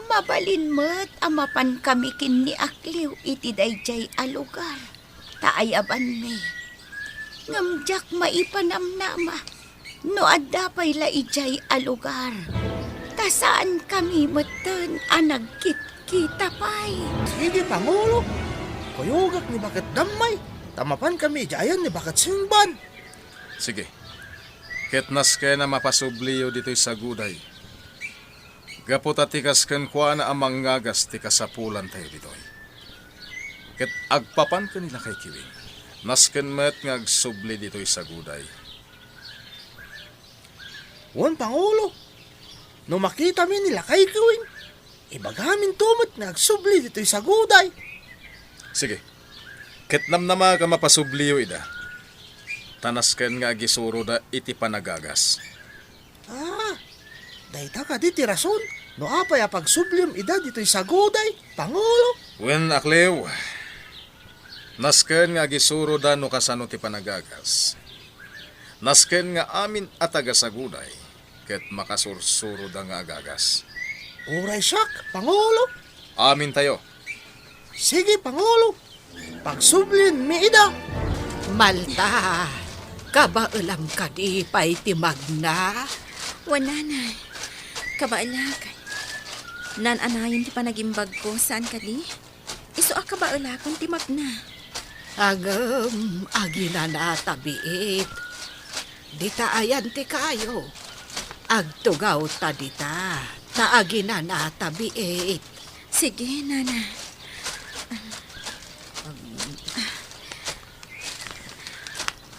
Mabalin met a mapankami ken ni Akliw iti daydiay a lugar, ta ayabanmi. Ngem diak maipanamnama no adda pay la idiay a lugar, ta saankami metten a nagkitkita pay. Sige, Pangulo. Kuyogak ni Baket Dammay, ta mapankami idiayen ni Baket Singban. Sige. Ket nasken a mapasubliyo ditoy saguday. Gapu ta ti kas kenkuana a mangngagas ti kasapulantayo ditoy. Ket agpapan ken ni Lakay Kiwing, nasken met nga agsubli ditoy saguday. Wen, Pangulo, no makitami ni Lakay Kiwing, ibagaminto met nga agsubli ditoy saguday. Sige. Ket namnama nga mapasubliyo ida. Ta nasken nga agisuroda iti panagagas. Ah, dayta kadi ti rason no apay a pagsubliam ida ditoy saguday, Pangulo? Wen, Akliw, nasken nga agisuroda no kasano ti panagagas. Nasken nga amin a taga-saguday ket makasursuroda nga agagas. Uray siak, Pangulo. Amintayo. Sige, Pangulo. Pagsublienmi ida. Malta, kabaelam kadi pay ti magna? Wen, Nanay. Kabaelak. Naan-anayon ti panagimbagko, saan kadi? Isu a kabaelakon ti magna. Ngem, aginanata biit. Dita ayan ti kayo. Agtugawta dita, ta aginanata biit. Sige, Nana.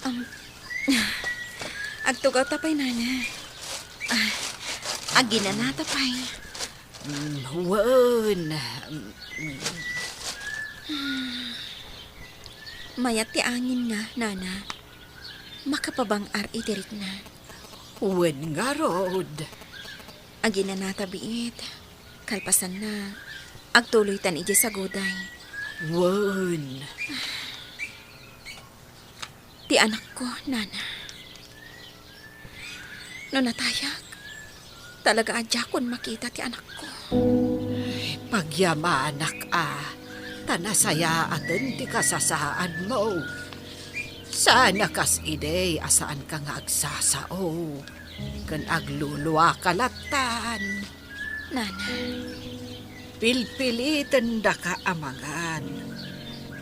Um, agtugawta pay, Nana. Ah, aginanata pay. Mm, wen. Mm. Mayat ti anginna, Nana. Makapabang-ar iti rikna. Wen ngarud. Aginanata biit. Kalpasanna, agtuloytan idiay saguday. Wen. Ti anakko, Nana. No natayag, talaga a diakon makita ti anakko. Ay, pagyamanak a, ta nasayaaten ti kasasaadmo. Saan a kas idi a saanka nga agsasao, ken agluluaka lattan. Nana. Pilpilitendaka a mangan,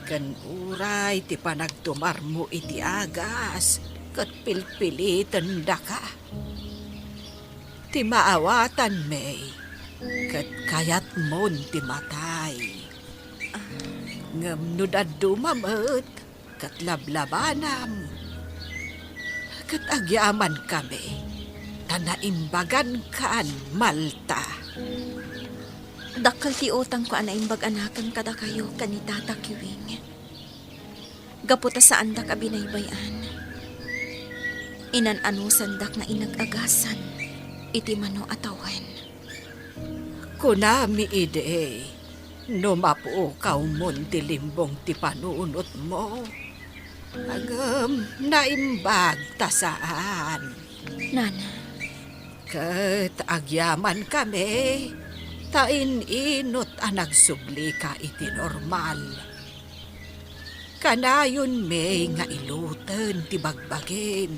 ken uray ti panagtumarmo iti agas, ket pilpilitendaka. Ti maawatanmi, ket kayatmon ti matay. Ngem no dadduma met, ket lablabanam, ket agyamankami, ta naimbagankan, Malta. Dakkel ti utangko a naimbag a nakem kadakayo ken ni Tata Kiwing. Gapu ta saandak a binaybay-an, inan-anusandak nga inag-agasan iti mano a tawen. Kunami idi, no mapukawmon ti limbong ti panunotmo. Ngem naimbag ta saan. Nana. Ket agyamankami, ta in-inut a nagsublika iti normal. Kanayonmi nga iluten ti bagbagim.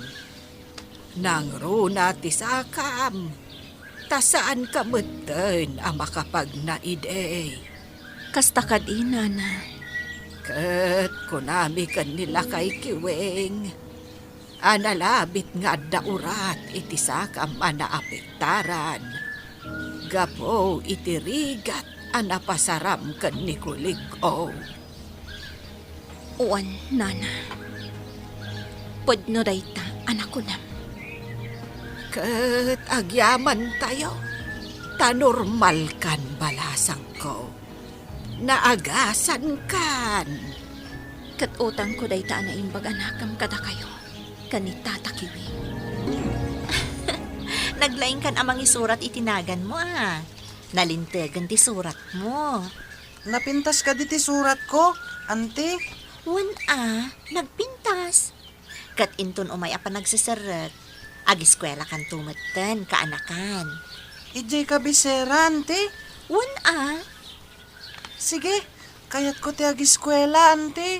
Nangruna ti sakam, ta saanka metten a makapagna idi. Kasta kadi, Nana. Ket kunami ken ni Lakay Kiwing, a nalabit nga adda urat iti sakam a naapektaran gapu iti rigat a napasaram ken ni Kulig-o. Wen, Nana. Pudno dayta a nakunam. Ket agyamantayo, ta normalkan, balasangko. Naagasankan. Ket utangko dayta a naimbag a nakem kadakayo, ken ni Tata Kiwing. Naglaingkan a mangisurat iti naganmo, a. Nalintegen ti suratmo. Napintas kadi ti suratko, anti? Wen a, nagpintas. Ket inton umay a panagseserrek, agiskuelakanto metten, kaanakan. Idiay kabisera, Auntie? Wen a. Sige, kayatko ti agiskuela, Auntie.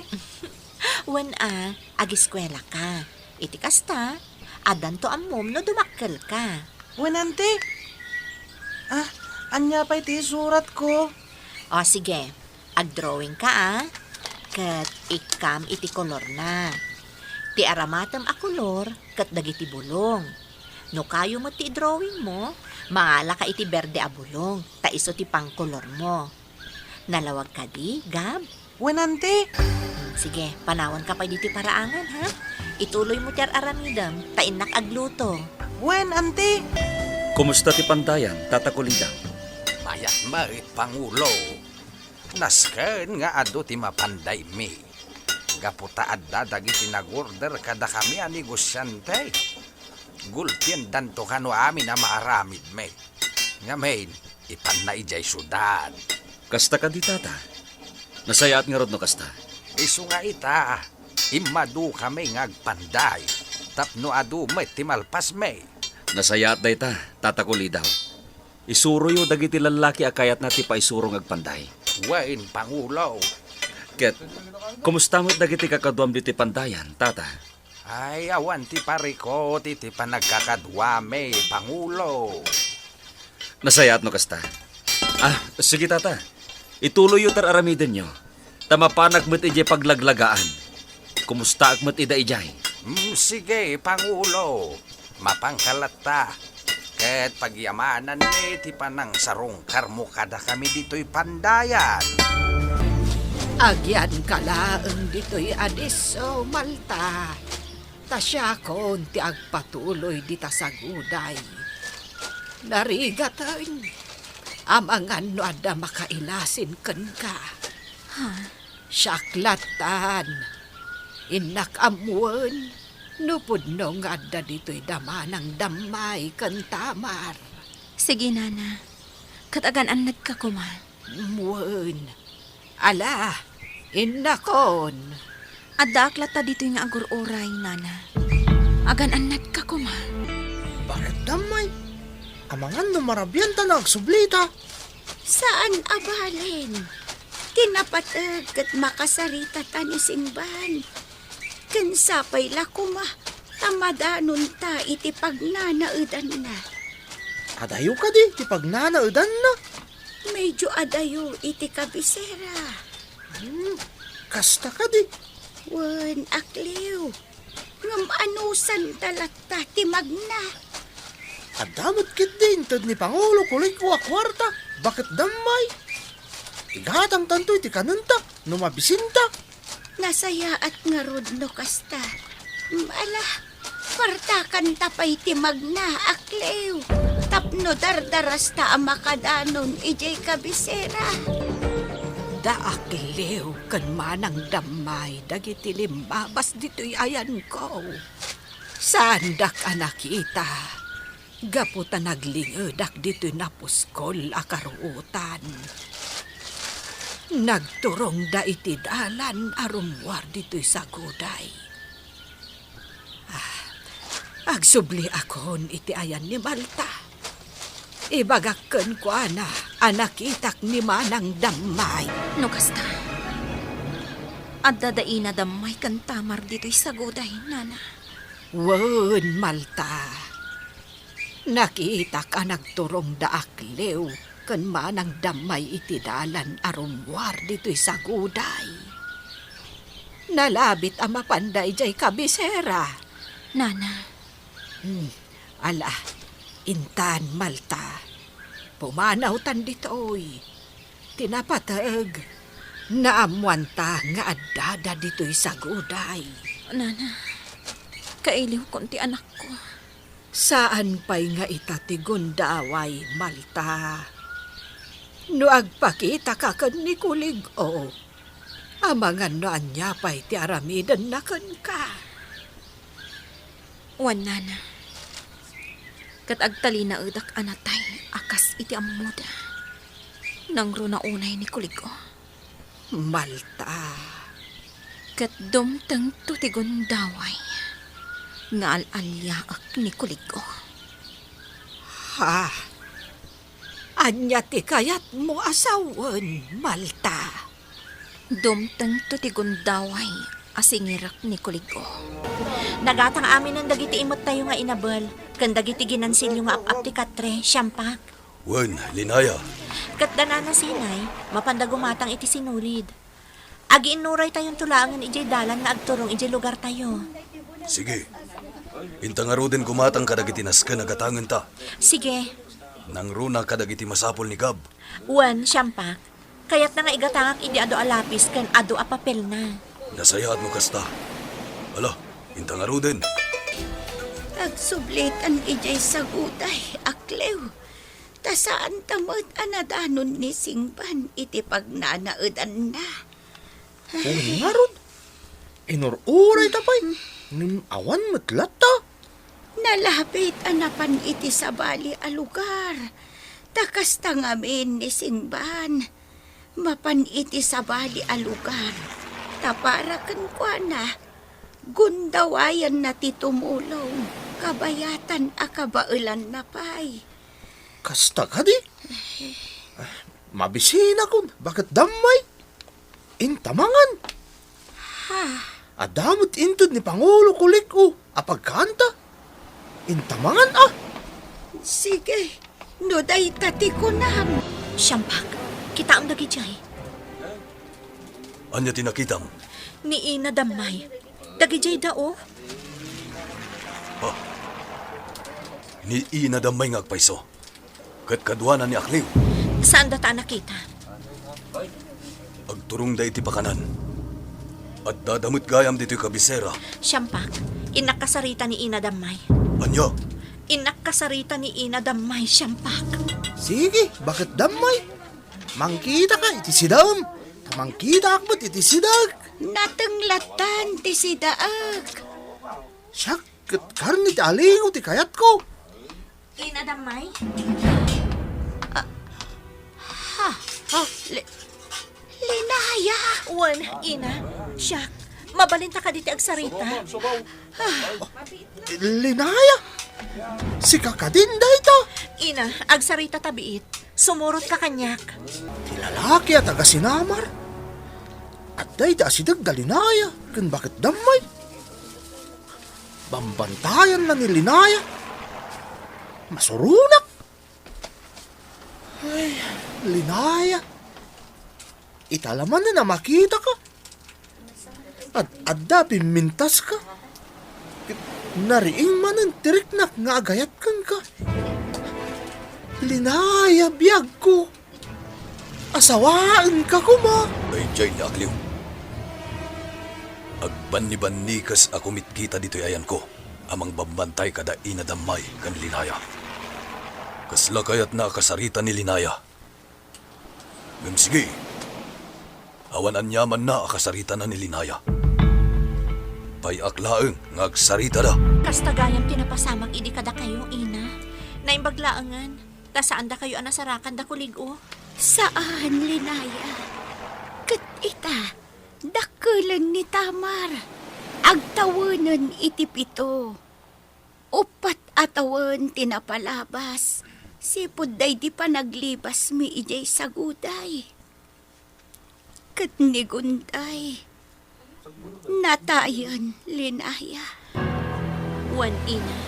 Wen a, agiskuelaka. Iti kasta, addanto ammom no dumakkelka. Wen, Auntie. Ah, ania pay ti isuratko? O, sige. Agdrawingka, a. Ket ikkam iti kolorna. Ti aramatem a kolor ket dagiti bulong. No kayo met ti idrawingmo, mangalaka iti berde a bulong, ta isu ti pangkolormo. Nalawag kadi, Gab? Wen, Auntie. Hmm, sige, panawanka pay ditoy paraangan, ha? Ituloymo ti ar-aramidem, ta innak agluto. Wen, Auntie. Kumusta ti pandayan, Tata Kulidaw? Mayat met, Pangulo. Nasken nga adu ti mapandaymi. Gapu ta adda dagiti nag-order kadakami a negosiante. Gulpiendanto kano amin a maaramidmi. Ngamin, ipanna idiay siudad. Kasta kadi, Tata? Nasayaat ngarud no kasta. Isu nga ita, immadukami nga agpanday tapno adu met ti malpasmi. Nasayaat dayta, Tata Kulidaw. Isuroyo dagiti lallaki a kayatna ti paisuro nga agpanday. Wen, Pangulo. Ket, kumusta met dagiti kakaduam ditoy pandayan, Tata? Ay, awan ti parikut iti panagkakaduami, Pangulo. Nasayaat no kasta. Ah, sige, Tata. Ituloyyo ti ar-aramidenyo. Ta mapanak met idiay paglaglagaan. Kumustaak met ida idiay? Mm, sige, Pangulo. Mapanka latta. Ket pagyamananmi ti panangsarungkarmo kadakami ditoy pandayan. Agyanka laeng ditoy a disso, Malta. Ta siakon ti agpatuloy dita saguday. Narigaten, amangan no adda makailasin kenka. Ha? Siak lattan. Innak ammoen no pudno nga adda ditoy da Manang Dammay ken Tamar. Sige, Nana. Ket agan-annadka koma. Wen. Ala, innakon. Addaak latta ditoy nga agur-uray, Nana. Agan-annadka koma. Bakit, Dammay? Amangan no marabian ta nga agsublita. Saan a balen. Ti napateg ket makasarita ta ni Singban. Ken sapay la koma ta madanonta iti pagnanaedanna. Adayo kadi ti pagnanaedanna? Medyo adayo iti kabisera. Hmm, kasta kadi? Wen, akliw. Ngem anusanta latta ti magna? Adda met ketdi inted ni Pangulo Kuligo a kuarta, baket Dammay. Igatangtanto iti kanenta no mabisinta. Nasayaat ngarud no kasta. Mm, ala, kuartakanta pay ti magna, akliw, tapno dardarasta a makadanon idiay kabisera. Da akliw ken Manang Dammay dagiti limmabas ditoy ayanko. Saandak a nakita, gapu ta naglingedak ditoy napuskol a karuotan. Nagturongda iti dalan a rummuar ditoy saguday. Ah, agsubliakon iti ayan ni Malta. Ibagak kenkuana a nakitak ni Manang Dammay. No kasta, adda da Ina Dammay ken Tamar ditoy saguday, Nana. Wen, Malta. Nakitak a nagturongda akliw ken Manang Dammay iti dalan a rummuar ditoy saguday. Nalabit a mapanda idiay kabisera. Nana. Hmm, ala, intan, Malta. Pumanawtan ditoy. Ti napateg, naammoanta nga addada ditoy saguday. Nana, kailiwkon ti anakko. Saan pay nga ita ti gundaway, Malta. No agpakitaka ken ni Kulig-o, amangan no ania pay ti aramidenna kenka. Wen, Nana. Ket agtalinaedak a natay a kas iti ammoda. Nangruna unay ni Kulig-o. Malta. Ket dumtengto ti gundaway. nga al-aliaek ni Kulig-o. Ha? Ania ti kayatmo a sawen, Malta? Dumtengto ti gundaway a singirek ni Kulig-o. Nagatang aminen dagiti imettayo nga inabel ken dagiti ginansilyo nga ap-ap ti katre, Siampak. Wen, Linaya. Ket da Nana Sinay, mapanda gumatang iti sinulid. Agiinnuraytayonto laengen idiay dalan nga agturong idiay lugartayo. Sige. Inta ngaruden gumatang kadagiti nasken a gatangenta. Sige. Nangruna kadagiti masapul ni Gab. Wen, Siampak. Kayatna nga igatangak idi adu a lapis ken adu a papelna. Nasayaat no kasta. Ala, inta ngaruden. Agsublitan idiay saguday, Akliw. Ta saanta met a nadanon ni Singban iti pagnanaedanna. O ngarud, inur-urayta pay, ngem awan met latta. Nalabit a napan iti sabali a lugar. Ta kasta ngamin ni Singban, mapan iti sabali a lugar. Ta para kenkuana, gundawayanna ti tumulong, kabayatan a kabaelanna pay. Kasta kadi? Mabisinakon, baket dammay. Inta mangan. Ha? Adda met inted ni Pangulo Kulig-o a pagkaanta. Inta mangan, a. Sige, no dayta ti kunam. Siampak, kitaem dagidiay. Ania ti nakitam? Ni Ina Dammay. Dagidiay da, o. Ha? Ni Ina Dammay nga agpayso. Ket kaduana ni Akliw. Saanda ta a nakita. Agturongda iti pakanan. Addada met gayam ditoy kabisera. Siampak, innak kasarita ni Ina Dammay. Ania? Innak kasarita ni Ina Dammay, Siampak. Sige, baket dammay. Mangkitaka iti sidaem. Ta mangkitaak met iti sidaek. Nateng lattan ti sidaek. Siak, ket karne ti alingo ti kayatko. Ina Dammay? Ah, ha? Ha? Li-, Linaya? Wen, Ina. Siak. Mabalinta kadi ti agsarita? Ah. Linaya? Sika kadin dayta? Ina, agsarita ta biit. Sumurotka kaniak. Ti lalaki a taga-Sinamar. Adda iti asideg da Linaya ken baket dammay. Bambantayanna ni Linaya. Masuronak. Ay, Linaya. Ita la manen a makitaka. Ad-adda pimmintaska. Ket nariing manen ti riknak nga agayat kenka. Linaya, biagko. Asawaenka koma. Daydiay ni Akliw. Agbannibannikes a kumitkita ditoy ayanko a mangbambantay kada Ina Dammay ken Linaya. Kasla kayatna a kasarita ni Linaya. Ngem sige, awan aniamanna a kasaritana ni Linaya. Payak laeng nga agsaritada. Kasta gayam ti napasamak idi kadakayo, Ina. Naimbag laengen. Ta saandakayo a nasarakan da Kulig-o? Saan, Linaya. Ket ita, dakkelen ni Tamar. Agtawenen iti pito. Uppat a tawen ti napalabas, sipud daydi panaglibasmi idiay saguday. Ket ni Gunday, natayen, Linaya. Wen, Ina,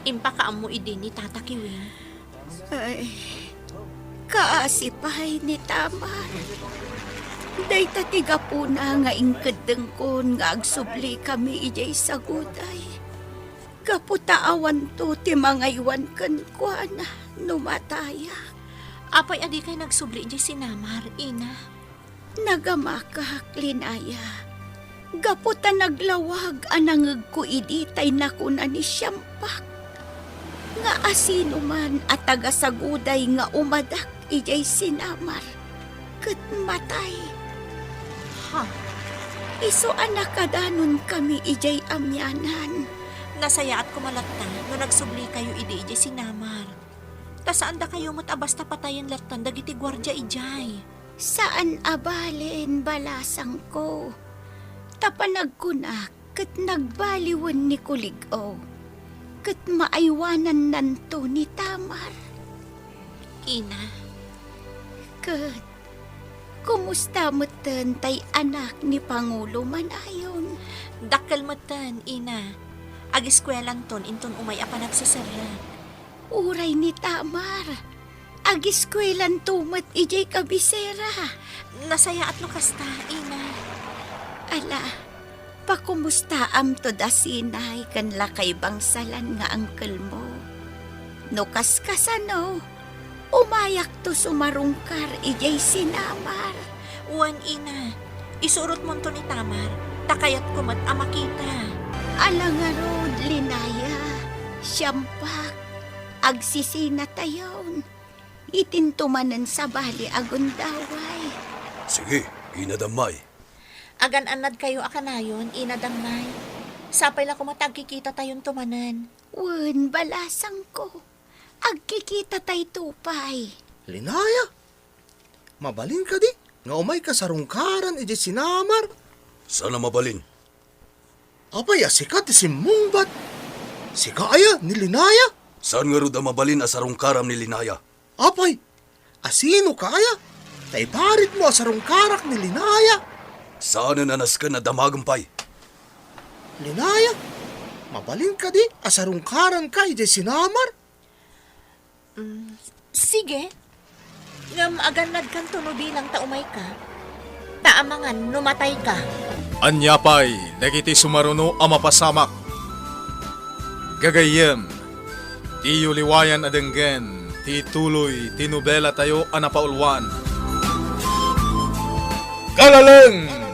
impakaammo idi ni Tata Kiwing? Ay, kaasi pay ni Tamar. Dayta ti gapuna nga inkeddengkon nga agsublikami idiay saguday. Gapu ta awanto ti mangaywan kenkuana no matayak. Apay a dikay nagsubli idiay sinamar, Ina? Nagamakak, Linaya. Gapu ta naglawag a nangegko idi tay nakuna ni Siampak nga asinoman a taga-saguday nga umadak idiay sinamar ket matay. Ha? Isu a nakadanonkami idiay amianan. Nasayaat koma latta no nagsublikayo idi idiay sinamar. Ta saandakayo met a basta patayen lattan dagiti guardia idiay. Saan a balen, balasangko. Ta panagkunak, ket nagbaliwen ni Kulig-o, ket maaywanannanto ni Tamar. Ina. Ket kumusta metten tay anak ni Pangulo Manayon? Dakkel metten, ina. Ageskuelanton inton umay a panagseserrek. Uray ni Tamar, ageskuelanto met idiay kabisera. Nasayaat no kasta, ina. Ala, pakumustaamto da Sinay ken lakay Bangsalan nga angkelmo. No kaskasano, umayakto sumarungkar idiay sinamar. Wen, ina, isurotmonto ni Tamar, ta kayatko met a makita. Ala ngarud, Linaya, siampak, agsisinatayon. Itinto manen sabali a gundaway. Sige, ina Dammay. Agan-annadkayo a kanayon, ina Dammay. Sapay la koma ta agkikitatayon to manen. Wen, balasangko. Agkikitatayto pay. Linaya, mabalin kadi nga umayka sarungkaran idiay sinamar? Saan a mabalin. Apay a sika ti simmungbat? Sika aya ni Linaya? Saan ngarud a mabalin a sarungkaram ni Linaya? Apay, asino ka aya? Ta iparitmo a sarungkarak ni Linaya. Saanen a nasken a damagem pay. Linaya, mabalin kadi a sarungkaranka idiay sinamar? Mm, sige. Ngem agannadkanto no bilang ta umayka, ta amangan no matayka. Ania pay dagiti sumaruno a mapasamak? Gagayyem, diyo liwayan a denggen ti tuloy ti nobelatayo a napaulwan. Kalaleng!